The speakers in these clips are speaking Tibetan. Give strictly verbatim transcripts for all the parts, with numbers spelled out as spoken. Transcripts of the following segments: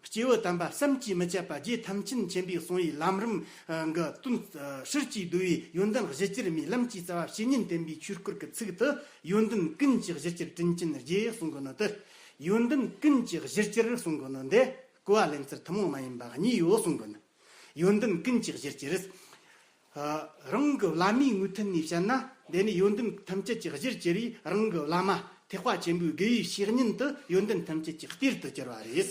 སྐྱེས་བུ་དམ་པ་བསམ་གྱིས་མི་ཁྱབ་པ་རྗེ་ཐམས་ཅད་མཁྱེན་པས་གསུངས་པའི་ལམ་རིམ་གྱི་དོན་ཧྲིལ་གྱིས་བསྡུས་པའི་ཡོན་ཏན་གཞིར་གྱུར་མའི་ལམ་གྱི་རྩ་བ་བཤེས་གཉེན་བསྟེན་པའི་ཆོས་སྐོར་གྱི་ཚིག་ཏུ། ཡོན་ཏན་ཀུན་གྱི་གཞིར་གྱུར་དྲིན་ཅན་རྗེ་གསུང་གི་ནོ་དེ། ཡོན་ཏན་ཀུན་གྱི་གཞིར་གྱུར་གསུང་གི་ནོ་འདི་གོ་བ་ལེན་ཚུལ་ཐུན་མོང་མ་ཡིན་པ་གཉིས་ཡོད་གསུང་གི་ནོ། ཡོན་ཏན་ཀུན་གྱི་གཞིར་གྱུར། རང་གི་བླ་མའི་ངོས་ཐད་ནས་བཤད་ན། འདི་ནི་ཡོན་ཏན་ཐམས་ཅད་ཀྱི་གཞིར་གྱུར་བའི་རང་གི་བླ་མ་ཐེག་པ་ཆེན་པོའི་དགེ་བའི་བཤེས་གཉེན་དུ་ཡོན་ཏན་ཐམས་ཅད་ཀྱི་གཏེར་དུ་གྱུར་པ་རེད།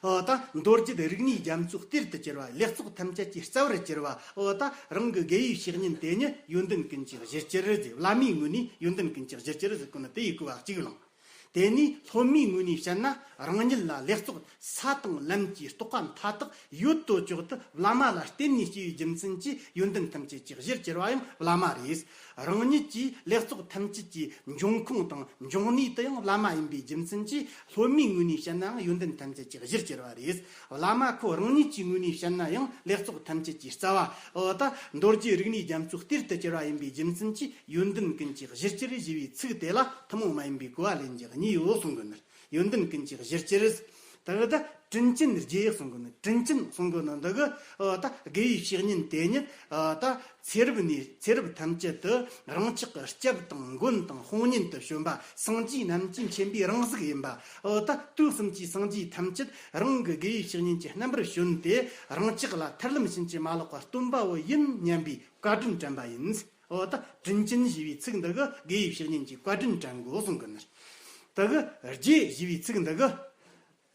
འོ་ད་མདོ་རྒྱུད་རིག་གནས་རྒྱ་མཚོའི་གཏེར་དུ་གྱུར་པ། ལེགས་ཚོགས་ཐམས་ཅད་ཀྱི་རྩ་བར་གྱུར་པ། འོ་ད་རང་གི་དགེ་བའི་བཤེས་གཉེན་དེ་ཉིད་ཡོན་ཏན་ཀུན་གྱི་གཞིར་གྱུར་ཟེར། བླ་མའི་ངོས་ནས་ཡོན་ཏན་ཀུན་གྱི་གཞིར་གྱུར་ཟེར་གོ་ནི་དེ་ཡི་གོ་བ་གཅིག་བླངས། དེ་ནས་སློབ་མའི་ངོས་ནས་བཤད་ན། རང་ཉིད་ལ་ལེགས་ཚོགས་ས་དང་ལམ་གྱི་རྟོགས་པ་མཐའ་དག་ཡོད་དོ་ཅོག་ཏུ་བླ་མ་ལ་བརྟེན་ནས་སྐྱེས་པའི་རྒྱུ་མཚན་གྱིས་ཡོན་ཏན་ཐམས་ཅད་ཀྱི་གཞིར་གྱུར་པ་ཡང་བླ་མ་རེད། རང་ཉིད་ཀྱི་ལེགས་ཚོགས་ཐམས་ཅད་ཀྱི་འབྱུང་ཁུངས་དང་འབྱུང་གནས་དུ་ཡང་བླ་མ་ཡིན་པའི་རྒྱུ་མཚན་གྱིས། སློབ་མའི་ངོས་ནས་བཤད་ནའང་ཡོན་ཏན་ཐམས་ཅད་ཀྱི་གཞིར་གྱུར་པ་རེད། བླ་མ་ཁོ་རང་ཉིད་ཀྱི་ངོས་ནས་བཤད་ན་ཡང་ལེགས་ཚོགས་ཐམས་ཅད་ཀྱི་རྩ་བ། འོ་ད་མདོ་རྒྱུད་རིག་གནས་རྒྱ་མཚོའི་གཏེར་དུ་གྱུར་པ་ཡིན་པའི་རྒྱུ་མཚན་གྱིས། ཡོན་ཏན་ཀུན་གྱི་གཞིར་གྱུར་ཞེས་པའི་ཚིག་དེ་ལ་ཐུན་མོང་མ་ཡིན་པའི་གོ་བ་ལེན་རྒྱུ་གཉིས་ཡོད་གསུང་གི་ནི། ཡོན་ཏན་ཀུན་གྱི་གཞིར་གྱུར། ད་གི་ད་དྲིན་ཅན་རྗེ་གསུང་གི་ནི། དྲིན་ཅན་གསུང་གི་ནི་འདི་གི། འོ་ད་དགེ་བའི་བཤེས་གཉེན་དེ་ཉིད། འོ་ད་ཚེ་རབས་ནས་ཚེ་རབས་ཐམས་ཅད་དུ་རང་ཅག་གི་སྐྱབས་དང་མགོན་དང་དཔུང་གཉེན་དུ་བྱོན་པ། སངས་རྒྱས་རྣམས་ཀྱི་མཁྱེན་པའི་རང་གཟུགས་ཡིན་པ། འོ་ད་དུས་གསུམ་གྱི་སངས་རྒྱས་ཐམས་ཅད་རང་གི་དགེ་བའི་བཤེས་གཉེན་གྱི་རྣམ་པར་བྱོན་ཏེ། རང་ཅག་ལ་ཐར་ལམ་ཕྱིན་ཅི་མ་ལོག་པ་སྟོན་པ་བོ་ཡིན་སྙམ་པའི་བཀའ་དྲིན་དྲན་པ་ཡིན། འོ་ད་དྲིན་ཅན་ཞེས་པའི་ཚིག་འདི་གི་དགེ་བའི་བཤེས་གཉེན་གྱི་བཀའ་དྲིན་དྲན་དགོས་གསུང་གི་ནི། ད་གི་རྗེ་ཞེས་པའི་ཚིག་འདི་གི།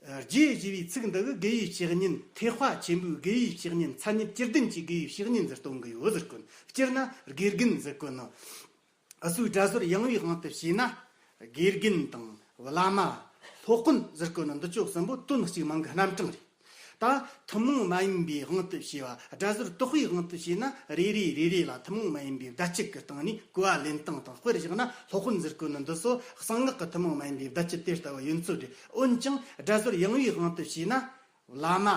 རྗེ་ཞེས་པའི་ཚིག་འདི་གི་དགེ་བའི་བཤེས་གཉེན། ཐེག་པ་ཆེན་པོའི་དགེ་བའི་བཤེས་གཉེན། མཚན་ཉིད་བཅུ་བདུན་གྱི་དགེ་བའི་བཤེས་གཉེན་ཟེར་སྟོན་གི་ཡོད་ཟེར་གོ་ནོ། སྤྱིར་ན་དགེ་རྒན་ཟེར་གོ་ནོ། འུ་ཚོའི་སྒྲ་ཟུར་ཡང་བའི་དབང་དུ་བྱས་ན། དགེ་རྒན་དང་བླ་མ། སློབ་དཔོན་ཟེར་གོ་ནོ་འདི་ཚོ་གསུམ་པོ་དོན་གཅིག་མིང་གི་རྣམ་གྲངས་རེད། ད་ཐུན་མོང་མ་ཡིན་པའི་དབང་དུ་བྱས་པ། སྒྲ་ཟུར་དག་པའི་དབང་དུ་བྱས་ན། རེ་རེ་རེ་རེ་ལ་ཐུན་མོང་མ་ཡིན་པའི་བརྡ་ཆད་ཀྱི་སྟེང་ནས་གོ་བ་ལེན་སྟངས་དང་། དཔེར་བཞག་ན་སློབ་དཔོན་ཟེར་གོ་ནོ་འདི་ཚོ་གསང་སྔགས་ཀྱི་ཐུན་མོང་མ་ཡིན་པའི་བརྡ་ཆད་དེ་ལྟ་བུ་ཡིན་ཚུལ་རེད། འོན་ཀྱང་སྒྲ་ཟུར་ཡང་བའི་དབང་དུ་བྱས་ན། བླ་མ།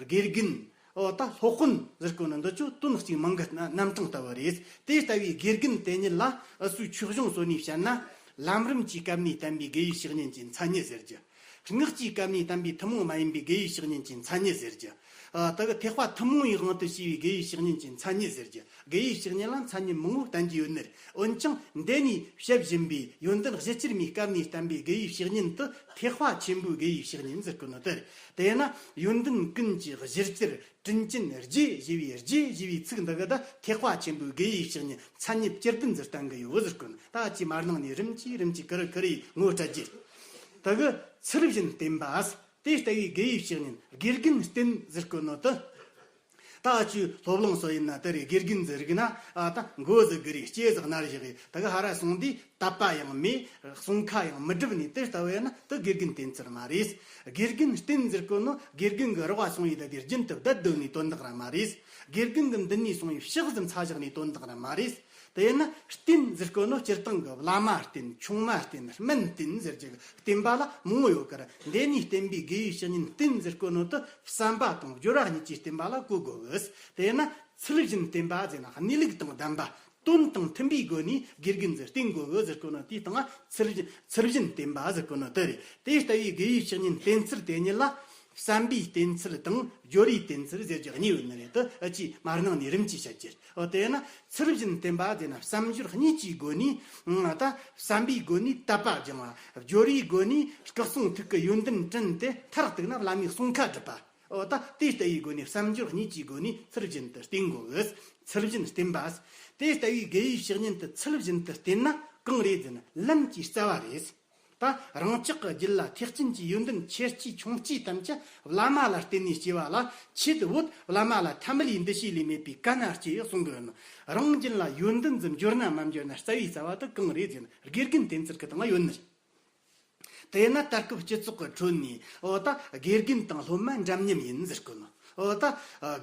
དགེ་རྒན། འོ་ད་སློབ་དཔོན་ཟེར་གོ་ནི་འདི་ཚོ་དོན་གཅིག་མིང་གི་རྣམ་གྲངས་ལྟ་བུ་རེད། དེ་ལྟ་བུའི་དགེ་རྒན་དེ་ཉིད་ལ་འུ་ཚོའི་ཆོས་གཞུང་སོགས་ནས་བཤད་ན། ལམ་རིམ་གྱི་སྐབས་ནས་བསྟན་པའི་དགེ་བའི་བཤེས་གཉེན་གྱི་མཚན་ཉིད་ཟེར་རྒྱུ། སྔགས་ཀྱི་སྐབས་ནས་བསྟན་པའི་ཐུན་མོང་མ་ཡིན་པའི་དགེ་བའི་བཤེས་གཉེན་གྱི་མཚན་ཉིད་ཟེར་རྒྱུ། ཨ། ད་གི་ཐེག་པ་ཐུན་མོང་བའི་དབང་དུ་བྱས་པའི་དགེ་བའི་བཤེས་གཉེན་གྱི་མཚན་ཉིད་ཟེར་རྒྱུ། དགེ་བའི་བཤེས་གཉེན་ལ་མཚན་ཉིད་མང་པོ་བསྟན་རྒྱུ་ཡོད་ནི་རེད། འོན་ཀྱང་འདི་ནས་བཤད་བཞིན་པའི་ཡོན་ཏན་གཞིར་གྱུར་མའི་སྐབས་ནས་བསྟན་པའི་དགེ་བའི་བཤེས་གཉེན་དུ་ཐེག་པ་ཆེན་པོའི་དགེ་བའི་བཤེས་གཉེན་ཟེར་གོ་ནོ་དེ་རེད། དེས་ན་ཡོན་ཏན་ཀུན་གྱི་གཞིར་གྱུར་དྲིན་ཅན་རྗེ་ཞེས་པའི། རྗེ་ཞེས་པའི་ཚིག་འདི་གི་ད་ཐེག་པ་ཆེན་པོའི་དགེ་བའི་བཤེས་གཉེན་མཚན་ཉིད་བཅུ་བདུན་ཟེར་བསྟན་གི་ཡོད་ཟེར་གོ་ནོ། ད་ཅི་མ་གནང་ནས་རིམ་གྱིས་རིམ་གྱིས་ཀུ་རེ་ཀུ་རེ་ངོ་སྤྲད་རྒྱུ། ད་གི་ཚུལ་བཞིན་བསྟེན་པ། དེ་ལྟ་བུའི་དགེ་བའི་བཤེས་གཉེན། དགེ་རྒན་བསྟེན་ཟེར་གོ་ནོ་དེ། ད་ཨ་ཆུའི་སློབ་གླིང་སོགས་ཡིན་ན་དེ་རེད། དགེ་རྒན་ཟེར་རིག་ན། ཨ། ད་མགོ་ཟིག་གི་རེད། ལྕེ་ཟིག་ནར་བཞག་གི། ད་གི་ཧ་ར་སོང་དུས་དད་པ་ཡང་མེད། གསུང་ཁ་ཡང་མི་སྒྲུབ་ནས་དེ་ལྟ་བུ་ཡིན་ན་དེ་དགེ་རྒན་བསྟེན་ཚུལ་མ་རེད། དགེ་རྒན་བསྟེན་ཟེར་གོ་ནོ་དགེ་རྒན་གི་རོགས་པ་སོང་ཡི་ད་དེ་རྒྱུན་དུ་བསྡད་སྡོད་ནས་དོན་དག་ར་མ་རེད། དགེ་རྒན་གི་མདུན་ནས་སོང་ཡི་ཕྱག་ཟིག་འཚལ་བཞག་ནས་དོན་དག་ར་མ་རེད། དེ་ཡིན་ན་བསྟེན་ཟེར་གོ་ནོ་སྤྱིར་བཏང་གི་བླ་མ་བསྟེན། ཆུང་མ་བསྟེན། སྨན་བསྟེན་ཟེར་རྒྱུ་གི་བསྟེན་པ་ལ་མང་བོ་ཡོད་ཀི་ར། འདི་ནས་བསྟེན་པའི་དགེ་བའི་བཤེས་གཉེན་བསྟེན་ཟེར་གོ་ནོ་དེ་བསམ་པ་དང་སྦྱོར་བ་གཉིས་ཀྱིས་བསྟེན་པ་ལ་གོ་དགོས་གི། དེ་ཡིན་ན་ཚུལ་བཞིན་བསྟེན་པ་ཟེར་ན་གནས་ལུགས་དང་ལྡན་པ། དོན་དང་མཐུན་པའི་སྒོ་ནས་དགེ་རྒན་ཟིག་བསྟེན་དགོས་གི་ཟེར་གོ་ནོ་དེའི་སྟེང་ང་ཚུལ་བཞིན་ཚུལ་བཞིན་བསྟེན་པ་ཟེར་གོ་ནོ་དེ་རེད། དེ་ལྟ་བུའི་དགེ་བའི་བཤེས་གཉེན་བསྟེན་ཚུལ་དེ་ཉིད་ལ། བསམ་པའི་བསྟེན་ཚུལ་དང་སྦྱོར་བའི་བསྟེན་ཚུལ་ཟེར་རྒྱུ་གཉིས་ཡོད་ནི་རེད། དེ་ཨ་ཅི་མ་གནང་ནས་རིམ་གྱིས་བཤད་རྒྱུ། འོ་དེ་ན་ཚུལ་བཞིན་བསྟེན་པ་ཟེར་ན་བསམ་སྦྱོར་གཉིས་ཀྱི་སྒོ་ནས། ཨ། ད་བསམ་པའི་སྒོ་ནས་དད་པ་སྦྱང་བ། སྦྱོར་བའི་སྒོ་ནས་སྐུ་གསུང་ཐུགས་ཀྱི་ཡོན་ཏན་དྲན་ཏེ་མཐར་གཏུགས་ན་བླ་མའི་གསུང་ཁ་སྒྲུབ་པ། འོ་ད་དེ་ལྟ་བུའི་སྒོ་ནས་བསམ་སྦྱོར་གཉིས་ཀྱི་སྒོ་ནས་ཚུལ་བཞིན་དུ་བསྟེན་དགོས་གི། ཚུལ་བཞིན་བསྟེན་པ། དེ་ལྟ་བུའི་དགེ་བའི་བཤེས་གཉེན་དུ་ཚུལ་བཞིན་དུ་བསྟེན་ན་གང་རེད་ཟེར་ན་ལམ་གྱི་རྩ་བ་རེད། ད་རང་ཅག་གི་རྒྱུད་ལ་ཐེག་ཆེན་གྱི་ཡོན་ཏན་ཆེ་སྐྱེས་ཆུང་སྐྱེས་ཐམས་ཅད་བླ་མ་ལ་བརྟེན་ནས་སྐྱེ་བ་ལ། ཆེད་བོད་བླ་མ་ལ་ཐ་མལ་པའི་འདུ་ཤེས་ལས་མེད་པའི་ག་ན་སྐྱེ་གསུང་གི་ཡོད་ནོ། རང་རྒྱུད་ལ་ཡོན་ཏན་ཟིག་འབྱོར་ན་མ་འབྱོར་ན་རྩ་བའི་རྩ་བ་དེ་གང་རེད་ཟེར་ན་དགེ་རྒན་བསྟེན་ཚུལ་གི་སྟེང་ཡོད་ནི་རེད། དེས་ན་ད་སྐབས་སྤྱི་ཚོགས་ཀྱི་ཁྲོད་ནས། འོ་ད་དགེ་རྒན་དང་སློབ་མ་འདྲ་མཉམ་ཡིན་ཟེར་གོ་ནོ། འོ་ད་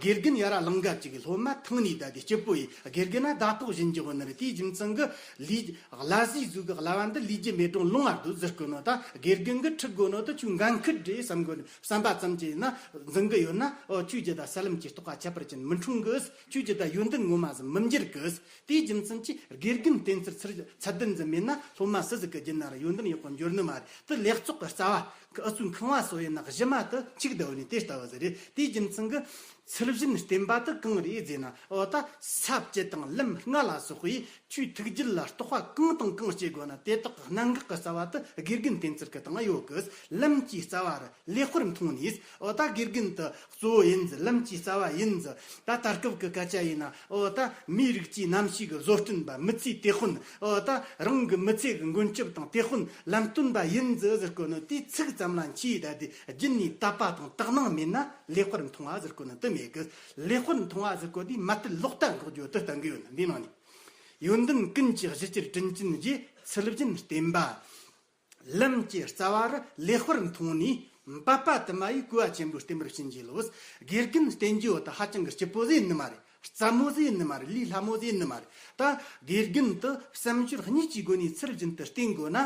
དགེ་རྒན་ཡ་ར་ལང་ག་ཅིག་གི། སློབ་མ་ཐང་ནས་བསྡད་དེ་སྐྱིད་པོ་ཡིན། དགེ་རྒན་ན་ཟླ་གྲོགས་བཞིན་གྱི་ཡོད་ནི་རེད། དེའི་རྒྱུ་མཚན་གྱིས་ལས་ཀླད་ཟས་ཟོས་གི་གླ་བ་འདི་ལས་རྒྱུ་མེད་རུང་ལོང་བར་འདུག་ཟེར་གོ་ནོ། ད་དགེ་རྒན་གྱིས་ཁྲིད་དགོས་ནོ་དེ་ཁྱོའི་འགན་ཁུར་རེད་བསམ་དགོས་ནི། བསམ་པ་ཙམ་གྱིས་ཡིན་ན་འཛིན་གི་ཡོད་ན། འོ་ཁྱོའི་རྒྱུད་ད་ས་ལམ་གྱི་རྟོགས་པ་ཁྱད་པར་ཅན་མི་འཁྲུངས་གི། ཁྱོའི་རྒྱུད་ད་ཡོན་ཏན་ངོ་མ་ཟིག་མི་འགྱུར་གི། དེའི་རྒྱུ་མཚན་གྱིས་དགེ་རྒན་བསྟེན་ཚུལ་ཚུལ་ཚད་ལྡན་ཟིག་མེད་ན་སློབ་མ་སུ་ཟིག་གི་རྒྱུད་ན་ར་ཡོན་ཏན་ཡག་པོ་འབྱོར་ནི་མ་རེད། དེ་ལེགས་ཚོགས་ཀྱི་རྩ་བ་ ཨུ་ཚོའི་ཁང་བ་སོགས་ཡིན་ན་གཞི་མ་དུ་འཆུག་བསྡད་ནས་དེ་ལྟ་བུ་ཟིག་རེད། དེའི་རྒྱུ་མཚན་གྱིས་ཚུལ་བཞིན་བསྟེན་པ་དེ་གང་རེད་ཟེར་ན། འོ་ད་ས་བཅུ་དང་ལམ་ལྔ་ལ་སོགས་པའི་ཆོས་ཐུགས་རྒྱུད་ལ་རྟོགས་པ་གང་དང་གང་སྐྱེ་དགོས་ན། དེ་དག་གི་གནད་འགག་གི་རྩ་བ་དེ་དགེ་རྒན་བསྟེན་ཚུལ་གྱི་སྟེང་ཡོད་གི། ལམ་གྱི་རྩ་བ་རུ་ལེགས་པར་མཐོང་ནས། འོ་ད་དགེ་རྒན་དེ་གཙོ་བོ་ཡིན་ཟིག། ལམ་གྱི་རྩ་བ་ཡིན་ཟིག། ད་ད་སྐབས་ཀྱི་སྐད་ཆ་ཡིན་ན། འོ་ད་མིའི་རིགས་ཀྱི་རྣམ་ཤེས་ཀྱི་བཟོ་སྐྲུན་པ། མི་ཚེའི་དེད་དཔོན། འོ་ད་རང་གི་མི་ཚེ་གི་མགོན་སྐྱབས་དང་དེད་དཔོན་ལམ་སྟོན་པ་ཡིན་ཟིག་ཟེར་གོ་ནོ། དེའི་ཚིག་ཙམ་ལ་འཆི་ཡི་ད་དེ་རྒྱུད་ནས་དད་པ་དང་དག་སྣང་མེད་ན་ལེགས་པར་མཐོང་བ་ཟེར་གོ་ནོ་དེ་མེད་གི། ལེགས་པར་མཐོང་བ་ཟེར་གོ་དེ་མ་དད་ལོག་ལྟ་འགོག་རྒྱུ་དེ་སྟོན་གི་ཡོད་ན། འདི་ནང་ནས་ཡོན་ཏན་ཀུན་གྱི་གཞི་གཅེར་དྲིན་ཅན་རྗེ། ཚུལ་བཞིན་བསྟེན་པ། ལམ་གྱི་རྩ་བ་རུ་ལེགས་པར་མཐོང་ནས། འབད་པ་དུ་མ་ཡིས་གུས་པ་ཆེན་པོས་བསྟེན་པར་བྱིན་གྱིས་རློབས། དགེ་རྒན་བསྟེན་རྒྱུ་དེ་ཧ་ཅང་གི་སྐྱིད་པོ་ཟིག་ཡིན་ནི་མ་རེད། རྩ་མོ་ཟིག་ཡིན་ནི་མ་རེད། ལས་སླ་མོ་ཟིག་ཡིན་ནི་མ་རེད། ད་དགེ་རྒན་དེ་བསམ་སྦྱོར་གཉིས་ཀྱི་སྒོ་ནས་ཚུལ་བཞིན་དུ་བསྟེན་དགོས་ན།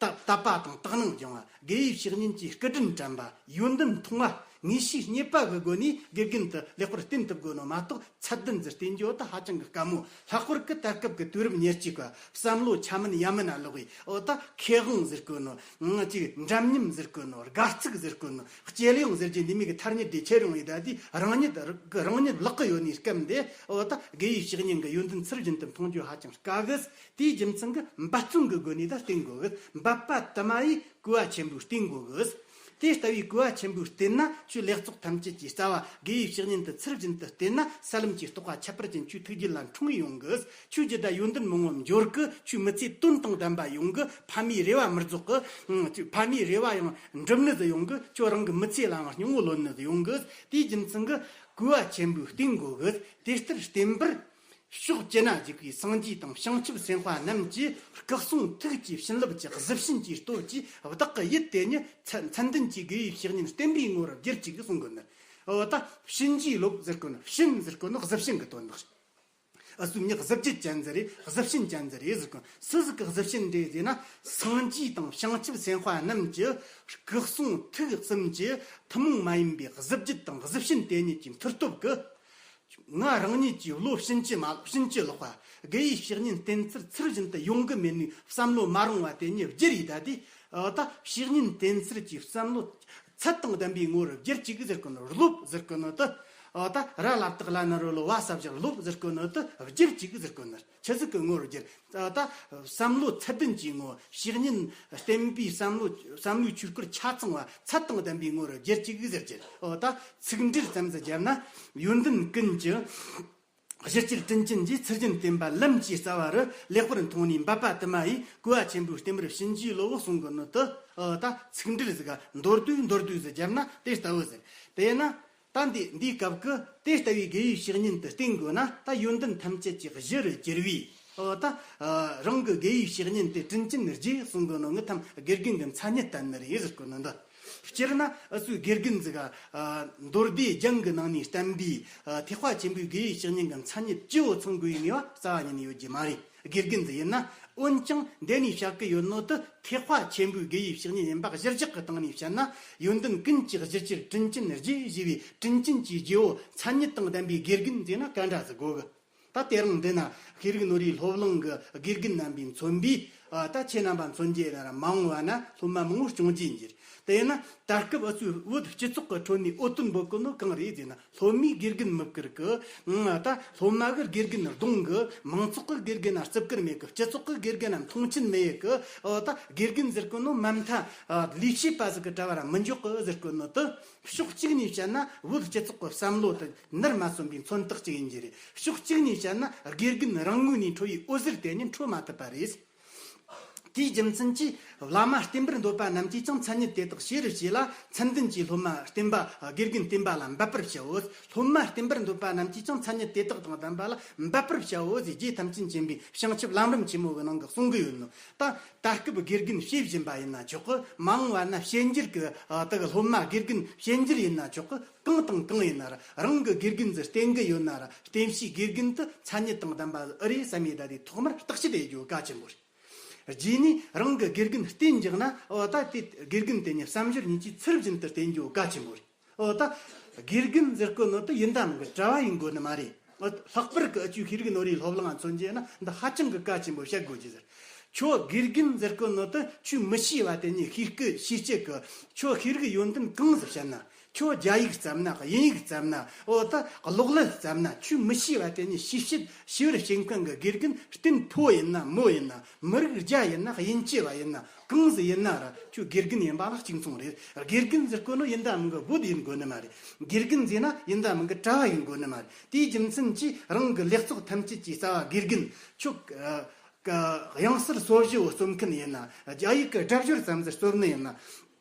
ད་དད་པ་དང་དག་སྣང་སྦྱོང་བ། དགེ་བའི་བཤེས་གཉེན་གྱི་སྐུ་དྲིན་དྲན་པ། ཡོན་ཏན་མཐོང་བ། ངེས་ཤེས་རྙེད་པ་གི་སྒོ་ནས་དགེ་རྒན་དེ་ལེགས་པར་བསྟེན་ཐུབ་དགོས་ནོ་མ་གཏོགས། ཚད་ལྡན་ཟིག་བསྟེན་རྒྱུ་དེ་ཧ་ཅང་གི་དཀའ་མོ། ལྷག་པར་གྱི་ད་སྐབས་ཀྱི་དུས་རབས་ཉེར་གཅིག་པ། བསམ་བློ་འཆམ་མིན་ཡ་མིན་ན་ལོག་གི། འོ་ད་ཁེ་དབང་ཟེར་གོ་ནོ། ང་ཅིག་འདྲ་མཉམ་ཟེར་གོ་ནོ། དགའ་ཚིག་ཟེར་གོ་ནོ། གཅེས་གཡོང་ཟེར་གྱི་འདི་མིག་གི་ཐ་སྙད་དེ་ཁྱེར་ཡོང་ཡི་ད་དེ་རང་ཉིད་རང་ཉིད་ལག་གི་ཡོད་ནི་སྐབས་འདི། འོ་ད་དགེ་བའི་བཤེས་གཉེན་གྱི་ཡོན་ཏན་ཚུལ་བཞིན་དུ་མཐོང་རྒྱུ་ཧ་ཅང་དཀའ་གི། དེའི་རྒྱུ་མཚན་གྱིས་འབད་བརྩོན་གྱི་སྒོ་ནས་ད་བསྟེན་དགོས་གི། འབད་པ་དུ་མ་ཡིས་གུས་པ་ཆེན་པོས་བསྟེན་དགོས་གི། དེ་ལྟ་བུའི་གུས་པ་ཆེན་པོས་བསྟེན་ན། ཁྱོད་ལེགས་ཚོགས་ཐམས་ཅད་ཀྱི་རྩ་བ་དགེ་བའི་བཤེས་གཉེན་དེ་ཚུལ་བཞིན་དུ་བསྟེན་ན། ས་ལམ་གྱི་རྟོགས་པ་ཁྱད་པར་ཅན་ཁྱོད་ཐུགས་རྒྱུད་ལ་འཁྲུངས་ཡོང་གི། ཁྱོད་ཀྱི་ད་ཡོན་ཏན་མང་བོ་འབྱོར་གི། ཁྱོད་མི་ཚེ་དོན་དང་ལྡན་པ་ཡོང་གི། ཕ་མའི་རེ་བ་མི་རྫོགས་གི། ཨང་། ཕ་མའི་རེ་བ་ཡང་འགྲུབ་ནི་ཟིག་ཡོང་གི། ཁྱོད་རང་གི་མི་ཚེ་ལའང་སྙིང་བོ་ལོན་ནི་ཟིག་ཡོང་གི། དེའི་རྒྱུ་མཚན་གྱིས་གུས་པ་ཆེན་པོས་བསྟེན་དགོས་གི། དེ་ལྟར་བསྟེན་པར། ཕྱོགས་བཅུ་ན་བཞུགས་པའི་སངས་རྒྱས་དང་བྱང་ཆུབ་སེམས་དཔའ་རྣམས་ཀྱི་སྐུ་གསུང་ཐུགས་ཀྱི་བྱིན་རླབས་ཀྱི་གཟི་བྱིན་གྱི་སྟོབས་ཀྱིས། བདག་གི་ཡིད་དེ་ཉིད་མཚན་མཚན་ལྡན་གྱི་དགེ་བའི་བཤེས་གཉེན་བསྟེན་པའི་ངོ་བོར་བསྒྱུར་ཅིག་གསུང་གི་ནི། འོ་ད་བྱིན་གྱིས་རློབས་ཟེར་གོ་ནི། བྱིན་ཟེར་གོ་ནི་གཟི་བྱིན་གྱི་དོན་དག། ཨུ་ཚོའི་མྱི་གཟི་བརྗིད་ཅན་ཟིག་རེད། གཟི་བྱིན་ཅན་ཟིག་རེད་ཟེར་གོ། སུ་ཟིག་གི་གཟི་བྱིན་རེད་ཟེར་ན། སངས་རྒྱས་དང་བྱང་ཆུབ་སེམས་དཔའ་རྣམས་ཀྱི་སྐུ་གསུང་ཐུགས་གསུམ་གྱི་ཐུན་མོང་མ་ཡིན་པའི་གཟི་བརྗིད་དང་གཟི་བྱིན་དེ་ཉིད་ཀྱི་མཐུ་སྟོབས་ཀྱིས། ང་རང་ཉིད་ཀྱི་བློ་ཕྱིན་ཅི་མ་ཕྱིན་ཅི་ལོག་པ། དགེ་བའི་བཤེས་གཉེན་བསྟེན་ཚུལ་ཚུལ་བཞིན་དུ་ཡོང་གི་མེད་ནི་བསམ་བློ་མ་རུང་བ་དེ་ཉིད་བསྒྱུར་ཡི་ད་དེ། ཨ་ད་བཤེས་གཉེན་བསྟེན་ཚུལ་གྱི་བསམ་བློ་ཚད་དང་ལྡན་པའི་ངོ་བོར་བསྒྱུར་ཅིག་ཟེར་གོ་ནི། རློབས་ཟེར་གོ་ནི་དེ། ཨ་ད་ར་ལ་བཏགས་ལ་ན་རོ་ལོ་བ་ས་བཞག་རློབས་ཟེར་གོ་ནི་དེ་བསྒྱུར་ཅིག་ཟེར་གོ་ནི། ཆི་ཟིག་གི་ངོ་བོར་བསྒྱུར། ཨ་ད་བསམ་བློ་ཚད་ལྡན་གྱི་ངོ་བོ། བཤེས་གཉེན་བསྟེན་པའི་བསམ་བློ། བསམ་བློའི་ཆོས་སྐོར་ཆ་ཚང་བ་ཚད་དང་ལྡན་པའི་ངོ་བོར་བསྒྱུར་ཅིག་ཟེར་གྱི། ཨོ་ད་ཚིག་འགྲེལ་ཙམ་ཟིག་བརྒྱབ་ན། ཡོན་ཏན་ཀུན་གྱི་གཞི་གཅེར་དྲིན་ཅན་རྗེ། ཚུལ་བཞིན་བསྟེན་པ་ལམ་གྱི་རྩ་བ་རུ། ལེགས་པར་མཐོང་ནས་འབད་པ་དུ་མ་ཡིས། གུས་པ་ཆེན་པོས་བསྟེན་པར་བྱིན་གྱིས་རློབས་གསུང་གི་ནི་དེ། ཨོ་ད་ཚིག་འགྲེལ་ཟིག་ག་མདོར་བསྡུས་མདོར་བསྡུས་ཟིག་བརྒྱབ་ན་དེ་ལྟ་བུ་ཟེར། དེས་ན། ད་འདི་འདིའི་སྐབས་ཀྱི་དེ་ལྟ་བུའི་དགེ་བའི་བཤེས་གཉེན་དུ་བསྟེན་དགོས་ན། ད་ཡོན་ཏན་ཐམས་ཅད་ཀྱི་གཞི་རུ་གྱུར་བའི། ཨོ་ད་རང་གི་དགེ་བའི་བཤེས་གཉེན་དེ་དྲིན་ཅན་རྗེ་གསུང་གི་ནོ། ངི་ཐམ་དགེ་རྒན་གྱི་མཚན་ཉིད་བསྟན་ནི་རེད་ཟེར་གོ་ནི་འདི། སྤྱིར་ན་ཨུ་ཚོའི་དགེ་རྒན་ཟིག་ག་མདོ་སྡེ་རྒྱན་གྱི་ནང་ནས་བསྟན་པའི་ཐེག་པ་ཆེན་པོའི་དགེ་བའི་བཤེས་གཉེན་གྱི་མཚན་ཉིད་སྤྱི་བོ་ཚང་དགོས་པའི་ངེས་པ་རྩ་བ་ཉིད་ནས་ཡོད་རྒྱུ་མ་རེད། དགེ་རྒན་ཟིག་ཡིན་ན། འོན་ཀྱང་འདི་ནས་བཤད་ཀྱི་ཡོད་ནོ་དེ་ཐེག་པ་ཆེན་པོའི་དགེ་བའི་བཤེས་གཉེན་ཡིན་པ་གཞིར་བཞག་གི་སྟེང་ནས་བཤད་ན། ཡོན་ཏན་ཀུན་གྱི་གཞི་གཅེར་དྲིན་ཅན་རྗེ་ཞེས་པའི་དྲིན་ཅན་གྱི་རྗེ་བོ་མཚན་ཉིད་དང་ལྡན་པའི་དགེ་རྒན་ཟེར་ན་ག་འདྲ་ཟིག་དགོས་གི། ད་དེ་རིང་འདི་ན་ཤེས་རིག་ནོར་བུའི་སློབ་གླིང་གི་དགེ་རྒན་རྣམ་པས་མཚོན་པའི། ཨ་ད་ཁྱེད་རྣམ་པ་མཚོན་རྒྱུ་ཡིན་ན་ར། མ་འོངས་པ་ན་སློབ་མ་མང་བོ་སྐྱོང་རྒྱུ་ཡིན་རྒྱུ་རེད། དེ་ཡིན་ན་ད་སྐབས་ཨུ་ཚོའི་བོད་སྤྱི་ཚོགས་ཀྱི་ཁྲོད་ནས་འོས་བསྟུན་འབོད་གོ་ནོ་གང་རེད་ཟེར་ན། སློབ་མས་དགེ་རྒན་མི་བཀུར་གི། ཨང་། ད་སློབ་མ་གིས་དགེ་རྒན་རྡུང་གི། མང་ཚོགས་ཀྱིས་དགེ་རྒན་ལ་བརྩི་བཀུར་མེད་གི། སྤྱི་ཚོགས་ཀྱིས་དགེ་རྒན་ལ་མཐོང་ཆེན་མི་ཡེད་གི། ཨོ་ད་དགེ་རྒན་ཟེར་གོ་ནོ་མ་མཐའ་ལས་བྱེད་པ་ཟིག་གི་གྲལ་བ་ར་མི་འཇོག་གི་ཟེར་གོ་ནོ་དེ། ཕྱོགས་གཅིག་ནས་བཤད་ན་བོད་སྤྱི་ཚོགས་ཀྱི་བསམ་བློ་དེ་ནར་མ་སོན་པའི་མཚོན་རྟགས་གཅིག་ཡིན་རྒྱུ་རེད། ཕྱོགས་གཅིག་ནས་བཤད་ན་དགེ་རྒན་རང་ངོས་ནས་འཕྲོ་བའི་འོད་ཟེར་དེ་ཉིད་འཕྲོ་མ་ཐུབ་པ་རེད། དེའི་རྒྱུ་མཚན་གྱིས་བླ་མ་བསྟེན་པར་འདོད་པ་རྣམས་ཀྱིས་ཀྱང་མཚན་ཉིད་དེ་དག་ཤེས་རུ་བྱས་ལ། མཚན་ལྡན་གྱི་སློབ་མ་བསྟེན་པ། དགེ་རྒན་བསྟེན་པ་ལ་འབད་པར་བྱའོ། སློབ་མ་བསྟེན་པར་འདོད་པ་རྣམས་ཀྱིས་ཀྱང་མཚན་ཉིད་དེ་དག་དང་ལྡན་པ་ལ་འབད་པར་བྱའོ་ཞེས་རྗེ་ཐམས་ཅད་མཁྱེན་པའི་བྱང་ཆུབ་ལམ་རིམ་ཆེན་མོ་གི་ནང་གི་གསུང་གི་ཡོད་ནོ། ད་ད་སྐབས་དགེ་རྒན་བྱེད་བཞིན་པ་ཡིན་ན་ཆོག་གི། མ་འོངས་པ་ན་བྱེད་འགྱུར་གྱི། ཨ་དེ་གི་སློབ་མ་དགེ་རྒན་བྱེད་འགྱུར་ཡིན་ན་ཆོག་གི། གང་དང་གང་ཡིན་ན་ར། རང་གི་དགེ་རྒན་ཟིག་བསྟེན་གི་ཡོད་ན་ར། བསྟེན་བྱའི་དགེ་རྒན་དེ་མཚན་ཉིད་དང་ལྡན་པ་ཨེ་རེད་བསམ་ཡས་ད་དེ་ཐོག་མར་བརྟག་དཔྱད་ཡེད་རྒྱུ་གལ་ཆེན་པོ་རེད། རྗེས་ནས་རང་གི་དགེ་རྒན་བསྟེན་འཇུག་ན། འོ་ད་དེ་དགེ་རྒན་དེ་ཉིད་བསམ་སྦྱོར་གཉིས་ཀྱི་ཚུལ་བཞིན་དུ་བསྟེན་རྒྱུ་གལ་ཆེན་པོ་རེད། འོ་ད་དགེ་རྒན་ཟེར་གོ་ནོ་དེ་ཡིན་ད་ནང་གི་གྲྭ་བ་ཡིན་དགོས་ནི་མ་རེད། འོ་ལྷག་པར་གྱི་ཨུ་ཆོའི་ཤེས་རིག་ནོར་བུའི་སློབ་གླིང་ང་མཚོན་རྒྱུ་ན་འདི་ཧ་ཅང་གི་གལ་ཆེན་པོ་བཤད་དགོས་རྒྱུ་ཟེར། ཁྱོད་དགེ་རྒན་ཟེར་གོ་ནོ་དེ་ཁྱོས་མི་ཤེས་པ་དེ་ཉིད་ཤེས་སྐད་ཤེས་སྤྱད་གི། ཁྱོད་ཤེས་རིག་ཡོན་ཏན་གང་ཟིག་བཤད་ན། ཁྱོད་རྒྱ་ཡིག་བརྩམས་ན། དབྱིན་ཡིག་བརྩམས་ན། འོ་ད་གློག་ཀླད་བརྩམས་ན། ཁྱོས་མི་ཤེས་པ་དེ་ཉིད་ཤེས་བྱེད་ཤེས་པར་བྱེད་མཁན་གྱི་དགེ་རྒན་རྟེན་ཕོ་ཡིན་ན་མོ་ཡིན་ན། མི་རིགས་རྒྱ་ཡིན་ན། དབྱིན་ཇི་བ་ཡིན་ན། གང་ཟིག་ཡིན་ན་ར་ཁྱོད་དགེ་རྒན་ཡིན་པ་ལ་གཅིག་མཚུངས་རེད། དགེ་རྒན་ཟེར་གོ་ནོ་ཡིན་ད་མིན་གི་བུ་ཡིན་དགོས་ནི་མ་རེད། དགེ་རྒན་ཟེར་ན་ཡིན་ད་མིན་གི་གྲྭ་བ་ཡིན་དགོས་ནི་མ་རེད། དེའི་རྒྱུ་མཚན་གྱིས་རང་གི་ལེགས་ཚོགས་ཐམས་ཅད་ཀྱི་རྩ་བ་དགེ་རྒན། ཁྱོད་ཨ་ག་དབྱངས་གསལ་སོ་བཞི་བོ་རྩོམ་མཁན་ཡིན་ན། རྒྱ་ཡིག་གི་སྒྲ་སྦྱོར་ཙམ་ཟིག་རྩོམ་ནི་ཡིན་ན།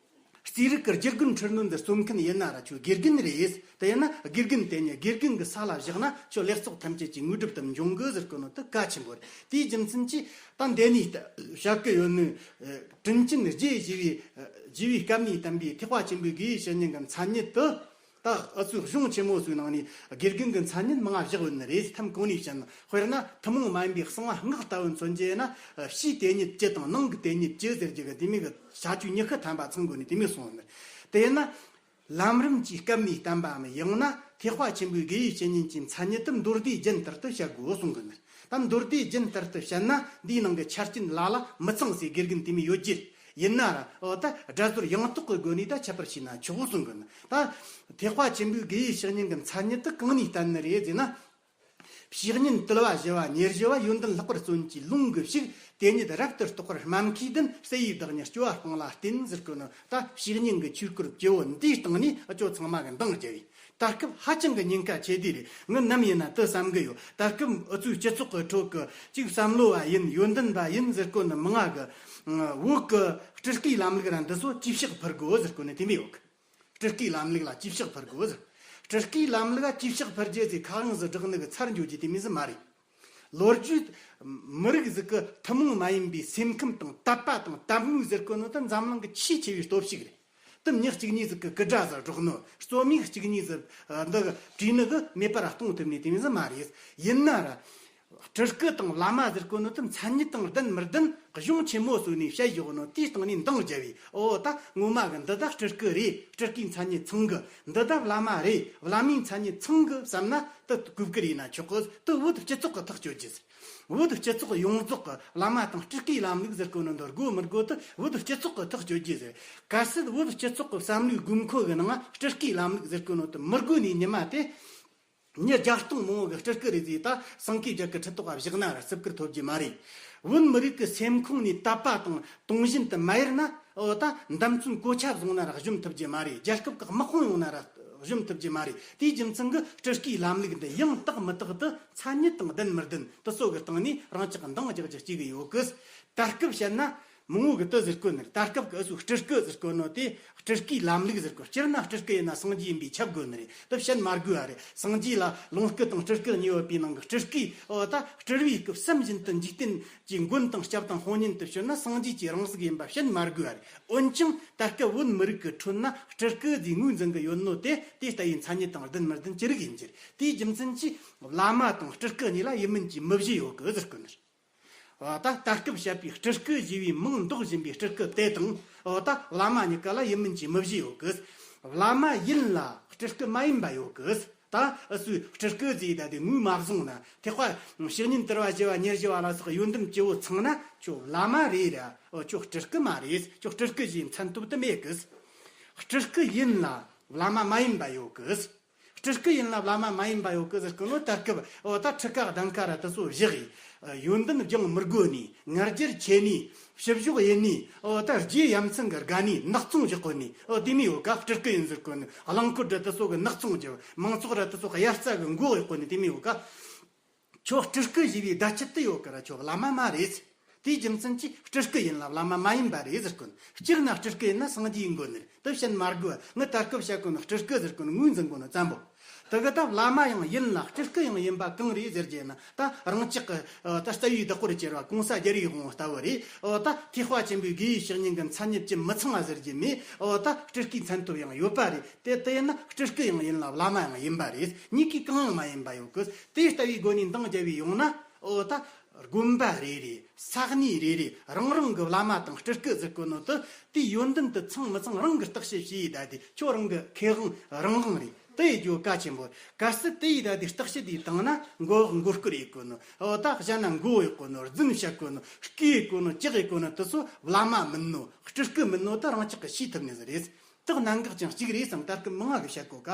རྩིས་རིག་གི་རྒྱུ་རྒོལ་འཕྲུལ་སྣོན་འདི་རྩོམ་མཁན་ཡིན་ན་ར་ཁྱོད་དགེ་རྒན་རེད། དེ་ཡིན་ན་དགེ་རྒན་དེ་ཉིད་དགེ་རྒན་གྱི་ས་ལ་བཞག་ན་ཁྱོད་ལེགས་ཚོགས་ཐམས་ཅད་ཀྱི་དངོས་གྲུབ་དུ་འབྱུང་གི་ཟེར་གོ་ནོ་དེ་གལ་ཆེན་པོ་རེད། དེའི་རྒྱུ་མཚན་གྱིས་ད་འདི་ནས་བཤད་གི་ཡོད་ནི། དྲིན་ཅན་རྗེ་ཞི་བའི་ཞི་བའི་སྐབས་ནས་བསྟན་པའི་ཐེག་པ་ཆེན་པོའི་དགེ་བའི་བཤེས་གཉེན་གྱི་མཚན་ཉིད་དེ། ད་ཨ་ཚོའི་གཞུང་ཆེན་མོ་ཚོའི་ནང་ནས་དགེ་རྒན་གྱི་མཚན་ཉིད་མང་ང་བཞག་ཡོད་ནི་རེད། ཐམ་གོང་ནས་བཤད་ན། དཔེར་ན་ཐུན་མོང་མ་ཡིན་པའི་གསང་བ་སྔགས་ལྟ་བུ་མཚོན་རྒྱུ་ཡིན་ན། ཕྱིའི་དེ་ཉིད་བཅུ་དང་ནང་གི་དེ་ཉིད་བཅུ་ཟེར་རྒྱུ་གི་དེ་མོ་གི་བྱ་སྤྱོད་ཉི་ཤུ་ཐམ་པ་ཚང་དགོས་ནི་དེ་མོ་གསུངས་ཡོད་ནི་རེད། དེ་ཡིན་ན། ལམ་རིམ་གྱི་སྐབས་ནས་བསྟན་པའམ། ཡང་ན་ཐེག་པ་ཆེན་པོའི་དགེ་བའི་བཤེས་གཉེན་གྱི་མཚན་ཉིད་དེ་མདོ་སྡེ་རྒྱན་ལྟར་དུ་བཤད་དགོས་གསུང་གི་ནི། ད་མདོ་སྡེ་རྒྱན་ལྟར་དུ་བཤད་ན་འདིའི་ནང་གི་ཆ་རྐྱེན་ལ་ལ་མི་ཚང་སའི་དགེ་རྒན་དེ་མོ་ཡོད་རྒྱུ་ཡིན་ན་ར། འོ་ད་སྒྲ་ཟུར་ཡང་དག་གི་སྒོ་ནས་ད་ཁྱད་པར་ཕྱེ་ན་ཆོག་གསུང་གི་ནི། ད་ཐེག་པ་ཆེན་པོའི་དགེ་བའི་བཤེས་གཉེན་གྱི་མཚན་ཉིད་དེ་གང་ནས་བསྟན་ནི་རེད་ཟེར་ན། བཤེས་གཉེན་དུལ་བ་ཞི་བ་ཉེར་ཞི་བ། ཡོན་ཏན་ལྷག་པར་བརྩོན་གྱིས་ལུང་གིས་ཕྱུག་དེ་ཉིད་རབ་ཏུ་རྟོགས་པར་སྨྲ་མཁས་ལྡན། བསིལ་བའི་བདག་ཉིད་སྐྱོ་བ་སྤངས་ལ་བརྟེན་ཟེར་གོ་ནོ། ད་བཤེས་གཉེན་གྱི་ཆོས་སྐོར་བཅུ་བོ་འདིའི་སྟེང་ནས་ཨ་ཅོ་ཚང་མ་གི་འདང་རྒྱབ་ཡིན། ད་སྐབས་ཧ་ཅང་གི་ཉེན་ཁ་ཆེ་དེ་རེད། ངི་ནམ་ཡིན་ན་དེ་བསམ་གི་ཡོད། ད་སྐབས་ཨ་ཚོའི་སྤྱི་ཚོགས་ཀྱི་ཁྲོད་ཀྱི་གཅིག་བསམ་བློ་བ་ཡིན། ཡོན་ཏན་པ་ཡིན་ཟེར་གོ་ནི་མང་ང་གི་བོད་ཀྱི་སྤྲུལ་སྐུའི་ལམ་ལུགས་ར་འདི་ཚོ་ཇེ་བཤགས་འཕར་དགོས་ཟེར་གོ་ནི་དེ་མོ་ཡོད་གི། སྤྲུལ་སྐུའི་ལམ་ལུགས་ལ་ཇེ་བཤགས་འཕར་དགོས་ཟེར། སྤྲུལ་སྐུའི་ལམ་ལུགས་ལ་ཇེ་བཤགས་འཕར་རྒྱུ་ཟེར་ཁ་དབང་ཟིག་བསྒྲགས་ནི་གི་ཚར་འཇོག་རྒྱུ་དེ་མོ་ཟིག་མ་རེད། ལོ་རྒྱུས་མི་རིགས་ཟིག་གི་ཐུན་མོང་མ་ཡིན་པའི་སེམས་ཁམས་དང་དད་པ་དང་དད་མོས་ཟེར་གོ་ནོ་དེ་འཛམ་གླིང་གི་ཆེས་ཆེ་བའི་སྟོབས་ཤིག་རེད། དེ་མྱི་གཅིག་གཉིས་ཟིག་གི་སྐུ་དགྲ་ཟིག་སྒྲོག་ནོ། རྩོམ་ཡིག་གཅིག་གཉིས་ཟིག་འདི་བྲིས་ནི་གི་མེད་པར་གཏོང་ཐུབ་ནི་དེ་མོ་ཟིག་མ་རེད། ཡིན་ན་ར། སྤྲུལ་སྐུ་དང་བླ་མ་ཟེར་གོ་ནོ་དེ་མཚན་ཉིད་དང་ལྡན་མི་ལྡན་གཞུང་ཆེན་མོ་ཚོ་ནས་བཤད་བཞག་ནོ་དེའི་སྟེང་ནས་འདང་རྒྱབ་བས། འོ་ད་ངོ་མ་གི་འདི་ད་སྤྲུལ་སྐུ་རེད། སྤྲུལ་སྐུའི་མཚན་ཉིད་ཚང་གི། འདི་ད་བླ་མ་རེད། བླ་མའི་མཚན་ཉིད་ཚང་གི་བསམ་ན་དེ་གུས་བཀུར་ཡིན་ན་ཆོག་གི། དེ་བོད་སྤྱི་ཚོགས་ཀྱི་ཐག་གཅོད་རྒྱུ་ཟེར། བོད་སྤྱི་ཚོགས་ཡོངས་རྫོགས་ཀྱི་བླ་མ་དང་སྤྲུལ་སྐུའི་ལམ་ལུགས་ཟེར་གོ་ནོ་འདི་དགོས་མི་དགོས་དེ་བོད་སྤྱི་ཚོགས་ཀྱི་ཐག་གཅོད་རྒྱུ་ཟེར། གལ་སྲིད་བོད་སྤྱི་ཚོགས་ཀྱི་བསམ་བློའི་དགོས་མཁོ་གི་ནང་སྤྲུལ་སྐུའི་ལམ་ལུགས་ཟེར་གོ་ནོ་དེ་མི་དགོས་ནས་ཉི་མ་དེ། མྱི་བརྒྱ་སྟོང་མང་བོ་གི་སྤྲུལ་སྐུ་རེད་ཟེར། ད་སེང་གེ་རྒྱལ་གྱི་ཁྲི་ཐོག་ག་བཞག་ན་ར་བརྩི་བཀུར་ཐོབ་རྒྱུ་མ་རེད། བོད་མི་རིགས་ཀྱི་སེམས་ཁོང་ནས་དད་པ་དང་དུང་བཞིན་དུ་མ་ཡལ་ན། འོ་ད་འདམ་ཚོན་གོ་ཆ་བཟུང་ན་ར་གཞོམ་ཐུབ་རྒྱུ་མ་རེད། རྒྱལ་ཁབ་ཀྱི་དམག་དཔུང་ཡོང་ན་ར་གཞོམ་ཐུབ་རྒྱུ་མ་རེད། དེའི་རྒྱུ་མཚན་གྱིས་སྤྲུལ་སྐུའི་ལམ་ལུགས་འདི་ཡང་དག་མི་དག་དེ་མཚན་ཉིད་དང་ལྡན་མི་ལྡན་དེ་སོགས་ཀྱི་སྟེང་ནས་རང་ཅག་འདང་རྒྱག་རྒྱུ་གཅིག་ཡོད་གི། ད་སྐབས་བཤད་ན། མང་བོ་གི་དེ་ཟེར་གོ་ནི་རེད། ད་སྐབས་ཀྱི་ཨུ་ཚུགས་སྤྲུལ་སྐུ་ཟེར་གོ་ནོ་དེ་སྤྲུལ་སྐུའི་ལམ་ལུགས་ཟེར་གོ། སྤྱིར་ན་སྤྲུལ་སྐུ་ཡིན་ན་སངས་རྒྱས་ཡིན་པས་ཁྱབ་དགོས་ནི་རེད། དེ་བཤད་མ་དགོས་པ་རེད། སངས་རྒྱས་ལ་ལོངས་སྐུ་དང་སྤྲུལ་སྐུ་གཉིས་ཡོད་པའི་ནང་གི་སྤྲུལ་སྐུའི་འོ་ད་སྤྲུལ་བའི་སྐུ་བསམ་བཞིན་དུ་འཇིག་རྟེན་གྱི་མགོན་དང་སྐྱབས་དང་དཔུང་གཉེན་དུ་གྱུར་ན་སངས་རྒྱས་ཀྱི་རང་གཟུགས་ཡིན་པ་བཤད་མ་དགོས་པ་རེད། འོན་ཀྱང་ད་སྐབས་བོད་མི་རིགས་ཀྱི་ཁྲོད་ན་སྤྲུལ་སྐུ་ཟེར་ངོས་འཛིན་གྱི་ཡོད་ནོ་དེ་དེ་ལྟ་བུའི་མཚན་ཉིད་དང་ལྡན་མི་ལྡན་ཅི་རིགས་ཡིན་གྱི་རེད། དེའི་རྒྱུ་མཚན་གྱིས་བླ་མ་དང་སྤྲུལ་སྐུ་གཉིས་ལ་ཡིན་མིན་གྱི་མི་བཞི་ཡོད་གི་ཟེར་གོ་ནི་རེད། ད་ལྟ་སྐབས་བཤད་པའི་སྤྲུལ་སྐུ་ཞེས་པའི་མིང་འདོགས་བཞིན་པའི་སྤྲུལ་སྐུ་དེ་དང་། འོ་ད་བླ་མ་གཉིས་ཀ་ལ་ཡིན་མིན་གྱི་མི་བཞི་ཡོད་གི། བླ་མ་ཡིན་ལ་སྤྲུལ་སྐུ་མ་ཡིན་པ་ཡོད་གི། ད་ཨུ་ཚུགས་སྤྲུལ་སྐུ་ཟེར་ད་དེ་ངོས་མ་བཟུང་ན། ཐེག་པ་བཤེས་གཉེན་དུལ་བ་ཞི་བ་ཉེར་ཞི་བ་ལ་སོགས་ཡོན་ཏན་བཅུ་བོ་ཚང་ན་ཁྱོད་བླ་མ་རེད་ར། འོ་ཁྱོད་སྤྲུལ་སྐུ་མ་རེད། ཁྱོད་སྤྲུལ་སྐུ་ཞེས་མཚན་ཐོབ་ཏུ་མེད་གི། སྤྲུལ་སྐུ་ཡིན་ལ་བླ་མ་མ་ཡིན་པ་ཡོད་གི། སྤྲུལ་སྐུ་ཡིན་ལ་བླ་མ་མ་ཡིན་པ་ཡོད་གི་ཟེར་གི་ནོ། ད་སྐབས་འོ་ད་ཁྲི་ཀ་གདན་ཁ་ར་དེ་ཚོ་བཞག་ཡིན། ཡོན་ཏན་སྦྱང་མི་དགོས་ནི། ང་རྒྱལ་ཆེ་ནི། ཕྱི་བཞུགས་ཡིན་ནི། འོ་ད་རྗེ་ཡ་མཚན་གི་དགའ་ནི་ནག་ཚོང་བཞག་གོ་ནི། འོ་དེ་མི་ཡོད་ཀ། སྤྲུལ་སྐུ་ཡིན་ཟེར་གོ་ནི། རླངས་འཁོར་ར་དེ་ཚོ་གི་ནག་ཚོང་བརྒྱབ། མང་ཚོགས་ར་དེ་ཚོ་གི་དབྱར་རྩྭ་གི་མགོ་གཡོག་གོ་ནི་དེ་མི་ཡོད་ཀ། ཁྱོད་སྤྲུལ་སྐུ་ཞེས་པའི་བརྡ་ཆད་དུ་ཡོད་ཀི་ར། ཁྱོད་བླ་མ་མ་རེད། དེའི་རྒྱུ་མཚན་གྱིས་སྤྲུལ་སྐུ་ཡིན་ལ་བླ་མ་མ་ཡིན་པ་རེད་ཟེར་གོ་ནི། སྤྱིར་ན་སྤྲུལ་སྐུ་ཡིན་ན་སངས་རྒྱས་ཡིན་དགོས་ནི་རེད། དེ་བཤད་མ་དགོས། ངི་ད་སྐབས་བཤད་གོ་ནི་སྤྲུལ་སྐུ་ཟེར་གོ་ནི་ངོས་འཛིན་གོ་ནི་ཙམ་པོ། དེ་གི་ད་བླ་མ་ཡང་ཡིན་ལ་སྤྲུལ་སྐུ་ཡང་ཡིན་པ་གང་རེད་ཟེར་རྒྱུ་ན། ད་རང་ཅག་གི་ད་རྩ་བའི་བདག་པོར་གྱུར་བ་གོང་ས་རྒྱལ་བའི་དབང་པོ་ལྟ་བུ་རེད། འོ་ད་ཐེག་པ་ཆེན་པོའི་དགེ་བའི་བཤེས་གཉེན་གྱི་མཚན་ཉིད་ཀྱི་མི་ཚང་བ་ཟེར་རྒྱུ་མེད། འོ་ད་སྤྲུལ་སྐུའི་མཚན་ཐོབ་ཡང་ཡོད་པ་རེད། དེ་དེ་ཡིན་ན་སྤྲུལ་སྐུ་ཡང་ཡིན་ལ་བླ་མ་ཡང་ཡིན་པ་རེད། གཉིས་ཀའི་གང་ཡང་མ་ཡིན་པ་ཡོད་གི། དེ་ལྟ་བུའི་སྒོ་ནས་འདང་རྒྱབ་པའི་ཡོང་ན། འོ་ད་ དགོན་པ་རེ་རེ། ས་གནས་རེ་རེ། རང་རང་གི་བླ་མ་དང་སྤྲུལ་སྐུ་ཟེར་གོ་ནོ་དེ། དེའི་ཡོན་ཏན་དེ་ཚང་མི་ཚང་རང་གིས་བརྟག་དཔྱད་བྱས་ཡི་ད་དེ། ཁྱོད་རང་གི་ཁེ་དབང་རང་དབང་རེད། དེ་ཡི་རྒྱུ་གལ་ཆེན་པོ། གལ་སྲིད་དེ་ཡི་ད་དེ་བརྟག་དཔྱད་དེ་བཏང་ན། མགོ་མགོ་སྐོར་ཡེད་གོ་ནོ། འོ་ད་གཞན་ན་མགོ་གཡོག་གོ་ནོ། རྫུན་བཤད་གོ་ནོ། རྐུ་ཡེད་གོ་ནོ། ལྕག་ཡེད་གོ་ནོ་དེ་ཚོ་བླ་མ་མིན་ནོ། སྤྲུལ་སྐུ་མིན་ནོ་དེ་རང་ཅག་གིས་ཤེས་ཐུབ་ནི་ཟིག་རེད། དེ་གནད་འགག་ཅན་གཅིག་རེད་བསམ། ད་སྐབས་མང་ང་གིས་བཤད་གོ་ག་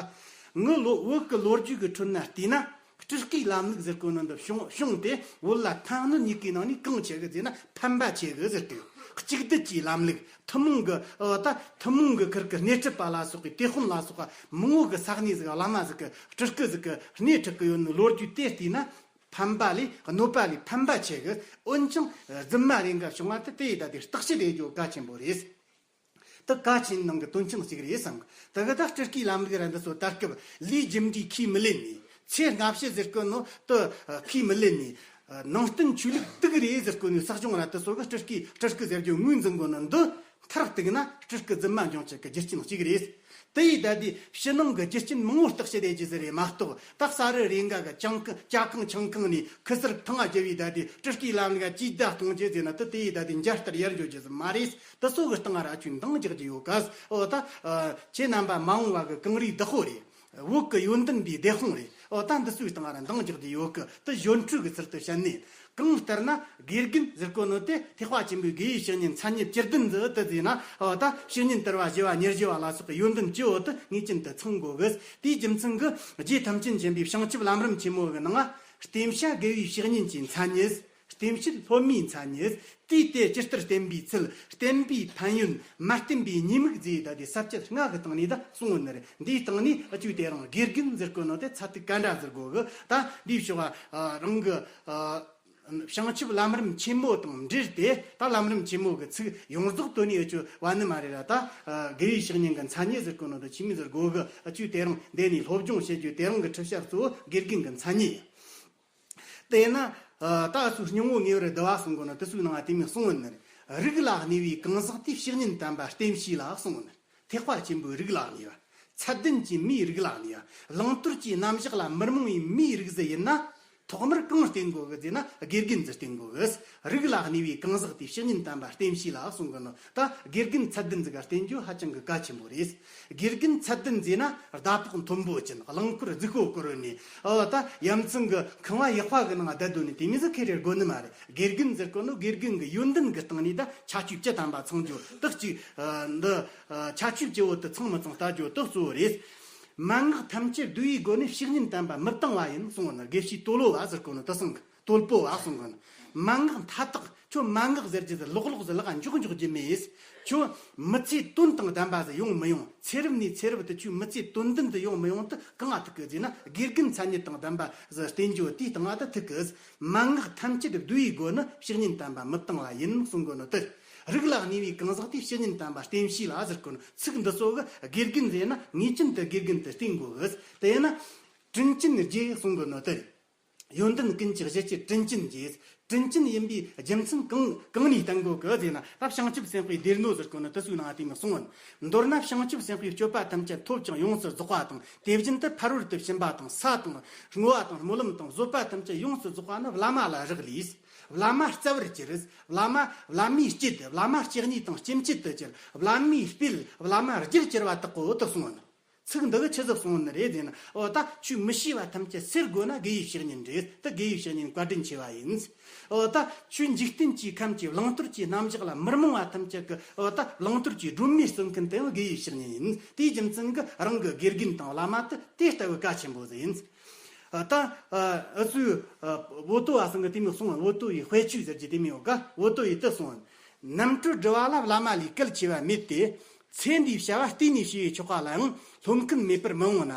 ངི་ལོ་བོད་ཀྱི་ལོ་རྒྱུས་ཀྱི་ཁྲོད་ན་བལྟས་ན། སྤྲུལ་སྐུའི་ལམ་ལུགས་ཟེར་གོ་ནོ་འདི་བྱུང་བྱུང་སྟེ། བོད་ལ་ཐང་སྣོད་གཉིས་ཀའི་ནང་ནས་གང་ཆེ་གི་ཟེར་ན། ཕན་པ་ཆེ་གི་ཟེར་དུས། གཅིག་སྡུད་ཀྱི་ལམ་ལུགས། ཐུན་མོང་གི། ཨོ་ད་ཐུན་མོང་གི་ཁུར་གི་སྣེ་ཁྲིད་པ་ལ་སོགས་པའི། དེ་དཔོན་ལ་སོགས་པ་མང་བོ་གི་ས་གནས་ཟིག་བླ་མ་ཟིག་གི། སྤྲུལ་སྐུ་ཟིག་གི་སྣེ་ཁྲིད་གི་ཡོད་ནོ་ལོ་རྒྱུས་དེ་བལྟས་ན། ཕན་པ་ལས་གནོད་པ་ལས་ཕན་པ་ཆེ་གི། འོན་ཀྱང་རྫུན་མ་རེ་འགའ་བྱུང་བ་དེ། དེ་ཡི་ད་དེ་བརྟག་དཔྱད་ཡེད་རྒྱུ་གལ་ཆེན་པོ་རེད། དེ་གལ་ཆེན་ནང་གི་དོན་ཆེན་གཅིག་རེད་བསམ་གི། དེ་གི་ད་སྤྲུལ་སྐུའི་ལམ་ལུགས་ར་འདི་ཚོ་ད་སྐབས་ལས་རྒྱུ་འབྲས་ཁས་མི་ལེན་ནས། ཚེ་སྔ་ཕྱི་ཟེར་གོ་ནོ་དེ་ཁས་མི་ལེན་ནས། ནང་བསྟན་ཆོས་ལུགས་དུག་རེད་ཟེར་གོ་ནོ་གསག་སྦྱོང་ར་དེ་ཚོ་གི། སྤྲུལ་སྐུའི་སྤྲུལ་སྐུ་ཟེར་རྒྱུ་ངོས་འཛིན་གོ་ནོ་འདི། མཐར་གཏུགས་ན་སྤྲུལ་སྐུ་རྫུན་མ་འབྱུང་བྱེད་ཀྱི་རྒྱུ་རྐྱེན་གཅིག་རེད། དེ་ཡི་ད་དེ་ཕྱི་ནང་གི་རྒྱུ་རྐྱེན་མང་བོ་བརྟག་དཔྱད་ཡེད་རྒྱུ་ཟིག་རེད་མ་གཏོགས། ད་ས་རུ་རེ་འགའ་གི་ཅང་ཁང་ཇ་ཁང་ཆང་ཁང་ནས་ཁུ་སིར་ཐང་ང་རྒྱབ་བས་ད་དེ་སྤྲུལ་སྐུའི་ལམ་ལུགས་ཇི་ལྟར་གཏོང་རྒྱུ་ཟེར་ན། དེ་དེ་ཡི་ད་དེ་འཇའ་ལྟར་ཡལ་འགྱོ་རྒྱུ་ཟིག་མ་རེད། དེ་ཚོ་གི་སྟེང་ར་ཆོས་འདང་རྒྱག་རྒྱུ་ཡོད་ག་ཨོ་ད་ཁྱེད་རྣམ་པ་མ་འོངས་པ་གི་གངས་རིའི་བདག་པོ་རེད། བོད་ཀྱི་ཡོན་ཏན་པའི་སྡེ་དཔོན་རེད། ཨོ་ད་འདི་ཚོའི་སྟེང་ར་འདང་རྒྱག་རྒྱུ་ཡོད་གི། དེ་གཞོན་ཕྲུག་གི་ཚུལ་དུ་བཤད་ནས། གང་ལྟར་ན་དགེ་རྒན་ཟེར་གོ་ནོ་དེ་ཐེག་པ་ཆེན་པོའི་དགེ་བའི་བཤེས་གཉེན་མཚན་ཉིད་བཅུ་བདུན་ཟིག་དེ་ཟེར་ན། ཨོ་ད་བཤེས་གཉེན་དར་བ་བཞི་བ་ཉེར་བཞི་བ་ལ་སོགས་པའི་ཡོན་ཏན་བཅུ་བོ་དེ་ངེས་ཅན་དུ་ཚང་དགོས་གི། དེའི་རྒྱུ་མཚན་གྱིས་རྗེ་ཐམས་ཅད་མཁྱེན་པའི་བྱང་ཆུབ་ལམ་རིམ་ཆེན་མོ་གི་ནང་ང་། བསྟེན་བྱ་དགེ་བའི་བཤེས་གཉེན་གྱི་མཚན་ཉིད། བསྟེན་བྱེད་སློབ་མའི་མཚན་ཉིད། དུས་དེ་ཇི་ལྟར་བསྟེན་པའི་ཚུལ། བསྟེན་པའི་ཕན་ཡོན། མ་བསྟེན་པའི་ཉེས་དམིགས་བཅས་ད་དེ་ས་བཅད་ལྔ་གི་སྟེང་ནས་ད་གསུངས་ཡོད་ནི་རེད། འདིའི་སྟེང་ནས་ཨ་ཅུ་དེ་རིང་དགེ་རྒན་ཟེར་གོ་ནོ་དེ་ཚད་ཐིག་ག་འདྲ་ཟེར་དགོས་གི། ད་འདིའི་ཕྱོགས་ཨ་རང་གི་ཨ་བྱང་ཆུབ་ལམ་རིམ་ཆེན་མོ་དང་འབྲེལ་ཏེ། ད་ལམ་རིམ་ཆེན་མོ་གི་ཚིག་ཡོངས་རྫོགས་དོན་ནི་ཨ་ཅུ་བ་ནི་མ་རེད་ར། ད་ཨ་དགེ་བའི་བཤེས་གཉེན་གྱི་མཚན་ཉིད་ཟེར་གོ་ནོ་དེ་ཆི་མོ་ཟིག་ཟེར་དགོས་གི། ཨ་ཅུ་དེ་རིང་འདི་ནས་སློབ་སྦྱོང་བྱེད་རྒྱུ་དེ་རིང་གི་ཁྲིད་བྱ་གཙོ་བོ་དགེ་རྒན་གྱི་མཚན་ཉིད་ཡིན། དེས་ན། ད་སུ་སྙིང་བོ་ཉེ་བར་བསྡུ་བ་གསུང་གོ་ནོ་དེ་ཚོའི་ནང་དེ་མོ་གསུང་ཡོད་ནི་རེད། རིགས་ལ་གནས་པའི་གང་ཟག་དེས་བཤེས་གཉེན་དམ་པ་བསྟེན་ཤེས་ལ་གསུང་ཡོད་ནི་རེད། ཐེག་པ་ཆེན་པོའི་རིགས་ལ་གནས་པ། ཚད་ལྡན་གྱི་མིའི་རིགས་ལ་གནས་པ། བླང་དོར་གྱི་རྣམ་གཞག་ལ་མི་རྨོངས་པའི་མིའི་རིགས་ཟིག་ཡིན་ན། ཐོག་མར་གང་བསྟེན་དགོས་གི་ཟེར་ན། དགེ་རྒན་ཟིག་བསྟེན་དགོས་གི། རིགས་ལ་གནས་པའི་གང་ཟག་དེས་བཤེས་གཉེན་དམ་པ་བསྟེན་ཤེས་ལ་གསུང་གི་ནོ། ད་དགེ་རྒན་ཚད་ལྡན་ཟིག་ག་བསྟེན་རྒྱུ་ཧ་ཅང་གི་གལ་ཆེན་པོ་རེད། དགེ་རྒན་ཚད་ལྡན་ཟེར་ན་ཟླ་ཕོགས་མཐོན་པོ་ཅན། རླངས་འཁོར་རྫིག་པོ་བསྐོར་ནས། ཨོ་ད་ཡ་མཚན་གི་ཁང་བ་ཡག་པ་གི་ནང་བསྡད་སྡོད་ནས་དེ་མོ་ཟིག་ཁེ་རེ་དགོས་ནི་མ་རེད། དགེ་རྒན་ཟེར་གོ་ནོ་དགེ་རྒན་གི་ཡོན་ཏན་གི་སྟེང་ནས་ད་ཁྱད་ཆོས་བཅུ་ཐམ་པ་ཚང་རྒྱུ་དེ་གཅིག། འདི་ཁྱད་ཆོས་བཅུ་བོ་དེ་ཚང་མི་ཚང་ལྟ་རྒྱུ་དེ་གཙོ་བོ་རེད། མན་ངག་ཐམས་ཅད་བསྡུ་བའི་སྒོ་ནས་བཤེས་གཉེན་དམ་པ་མི་བཏང་བ་ཡིན་གསུངས་ནི། དགེ་བཤེས་དོལ་པོ་བ་ཟེར་གོ་ནོ་དེ་གསུང་གི། དོལ་པོ་བ་གསུང་གི། མན་ངག་མཐའ་དག་ཁྱོད་མན་ངག་ཟེར་རྒྱུ་དེ་ལོག་ལོག་ཟིག་ལག་འཇོག་འཇོག་རྒྱུ་མེད། ཁྱོད་མི་ཚེ་དོན་དང་ལྡན་པ་ཟིག་ཡོང་མི་ཡོང་། ཚེ་རབས་ནས་ཚེ་རབས་དུ་ཁྱོད་མི་ཚེ་དོན་ལྡན་དུ་ཡོང་མི་ཡོང་དེ་གང་ང་ཐུག་གི་ཟེར་ན། དགེ་རྒན་མཚན་ཉིད་དང་ལྡན་པ་ཟིག་བསྟེན་རྒྱུ་དེའི་སྟེང་ང་ད་ཐུག་གི། མན་ངག་ཐམས་ཅད་བསྡུ་བའི་སྒོ་ནས་བཤེས་གཉེན་དམ་པ་མི་བཏང་བ་ཡིན་གསུང་གི་ནོ་དེ། རིགས་ལ་གནས་པའི་གང་ཟག་དེས་བཤེས་གཉེན་དམ་པ་བསྟེན་ཤེས་ལ་ཟེར་གོ་ནོ་ཚིག་འདི་ཚོ་གི་དགེ་རྒན་ཟེར་ན་ངེས་ཅན་དུ་དགེ་རྒན་དེ་བསྟེན་དགོས་གི། དེ་ཡིན་ན་དྲིན་ཅན་རྗེ་གསུང་གི་ནོ་དེ། ཡོན་ཏན་ཀུན་གྱི་གཞི་གཅིག་དྲིན་ཅན་རྗེ། དྲིན་ཅན་ཡིན་པའི་རྒྱུ་མཚན་གང་གང་ནས་བསྟན་དགོས་གི་ཟེར་ན། ད་བྱང་ཆུབ་སེམས་དཔའི་སྡེ་སྣོད་ཟེར་གོ་ནི་དེ་ཚོའི་ནང་དེ་མོ་གསུངས་ཡོད། མདོར་ན་བྱང་ཆུབ་སེམས་དཔའི་སྤྱོད་པ་ཐམས་ཅད་ཐོབ་ཅིང་ཡོངས་སུ་རྫོགས་པ་དང་། དེ་བཞིན་དུ་ཕ་རོལ་ཏུ་ཕྱིན་པ་དང་། ས་དང་བསྔོ་བ་དང་། སྨོན་ལམ་དང་། བཟོད་པ་ཐམས་ཅད་ཡོངས་སུ་རྫོགས་པ་ནི་བླ་མ་ལ་རག་ལས། བླ་མ་སྩལ་བར་གྱུར། བླ་མ་བླ་མའི་སྐྱེད་དུ། བླ་མ་སྐྱེ་གནས་དང་སྐྱེ་མཆེད་དུ་གྱུར། བླ་མའི་སྤེལ། བླ་མ་རྒྱུར་གྱུར་པ་དག་གོ་དེ་གསུངས་ཡོད། ཚིག་འདི་གིས་ཆི་ཟིག་གསུངས་ནི་རེད་ཟེར་ན། འོ་ད་ཁྱོད་མི་ཤེས་པ་ཐམས་ཅད་སེལ་དགོས་ན་དགེ་བའི་བཤེས་གཉེན་རེད། ད་དགེ་བའི་བཤེས་གཉེན་བཀའ་དྲིན་ཆེ་བ་ཡིན། འོ་ད་ཁྱོད་འཇིག་རྟེན་གྱི་ཁམས་ཀྱི་བླང་དོར་གྱི་རྣམ་གཞག་ལ་མི་རྨོངས་པ་ཐམས་ཅད་ཀྱི། འོ་ད་བླང་དོར་གྱི་སྒྲོན་མེ་སྩོལ་མཁན་དེ་ཡང་དགེ་བའི་བཤེས་གཉེན་ཡིན། དེའི་རྒྱུ་མཚན་གྱིས་རང་གི་དགེ་རྒན་དང་བླ་མ་དེ་དེ་ལྟ་བུ་གལ་ཆེན་པོ་ཟིག་ཡིན། ད་ཨ་ཚོས་བོ་ཏོ་བ་ཚང་གི་དེ་མོ་གསུངས། བོ་ཏོ་ཡི་དཔེ་ཆོས་ཟེར་གྱི་དེ་མོ་ཡོད་ག་བོ་ཏོ་ཡི་དེ་གསུངས། རྣམ་གྲོལ་སྒྲུབ་པ་ལ་བླ་མ་ལས་གལ་ཆེ་བ་མེད་དེ། ཚེ་འདིའི་བྱ་བ་བལྟས་ནས་བྱས་ཆོག་པ་ལའང་སློབ་མཁན་མེད་པར་མི་འོང་ན།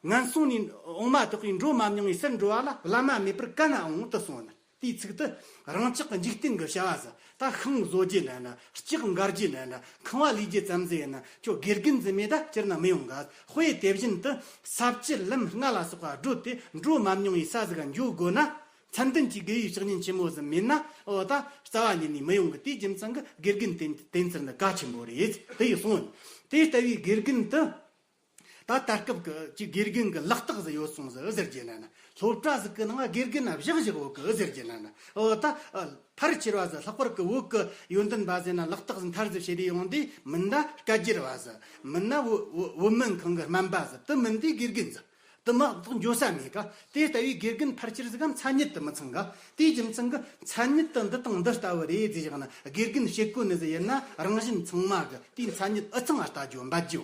ངན་སོང་ནས་འོང་མ་ཐག་པའི་འགྲོ་མ་མྱོང་བའི་སར་འགྲོ་བ་ལ་བླ་མ་མེད་པར་ག་ན་འོང་དུ་གསུངས་ནས། དེའི་ཚིག་ཏུ་རང་ཅག་གི་འཇིག་རྟེན་གྱི་བྱ་བ་ཟེར། ད་ཤིང་བཟོ་རྒྱུ་ན་ན། ལྕགས་འགར་རྒྱུ་ན་ན། ཁང་བ་ལས་རྒྱུ་ཙམ་ཟིག་ཡིན་ན། ཁྱོད་དགེ་རྒན་ཟིག་མེད་ད་སྤྱིར་ན་མི་ཡོང་ག་དཔེ་དེ་བཞིན་དུ་ས་བཅུ་ལམ་ལྔ་ལ་སོགས་པ་བགྲོད་དེ་འགྲོ་མ་མྱོང་བའི་ས་ཟིག་ག་འགྱོ་དགོས་ན། མཚན་ལྡན་གྱི་དགེ་བའི་བཤེས་གཉེན་ཆེན་མོ་ཟིག་མེད་ན། འོ་ད་རྩ་བ་ཉིད་ནས་མི་ཡོང་གི། དེའི་རྒྱུ་མཚན་གྱིས་དགེ་རྒན་བསྟེན་བསྟེན་ཚུལ་འདི་གལ་ཆེན་པོ་རེད། དེ་ཡི་གསུངས། དེ་ལྟ་བུའི་དགེ་རྒན་དེ་ ད་ད་སྐབས་ཀྱི་ཅིག་དགེ་རྒན་གྱི་ལག་རྟགས་ཟིག་ཡོད་སོང་ཟིག་ཟེར་རྒྱུ་ན་ན། སློབ་གྲྭ་ཟིག་གི་ནང་དགེ་རྒན་ན་བཞག་བཞག་བོད་གི་ཟེར་རྒྱུ་ན་ན། ཨོ་ད་ཨ་ཕལ་ཆེར་བ་ཟིག་ལྷག་པར་གི་བོད་གི་ཡོན་ཏན་པ་ཟེར་ན་ལག་རྟགས་ཟིག་མཐར་ཟིག་བྱས་ཏེ་ཡོང་དུས། མིན་ན་སྐད་སྒྱུར་བ་ཟིག་མིན་ན་བོད་བོད་བོད་སྨན་ཁང་གི་སྨན་པ་ཟིག་དེ་མིན་དུས་དགེ་རྒན་ཟིག་དེ་མ་གཏོགས་འགྱོ་ས་མེད་ཀ། དེ་ལྟ་བུའི་དགེ་རྒན་ཕལ་ཆེར་ཟིག་གམ་མཚན་ཉིད་དུ་མི་ཚང་ག། དེའི་རྒྱུ་མཚན་གི་མཚན་ཉིད་དུ་འདི་དང་འདི་ལྟ་བུ་རེད་ཟེར་བཞག་ན། དགེ་རྒན་བྱེད་དགོས་ནི་ཟིག་ཡིན་ན་རང་གཞན་ཚང་མ་གི་དེའི་མཚན་ཉིད་ཨུ་ཚང་ང་ལྟ་རྒྱུ་འབད་རྒྱུ།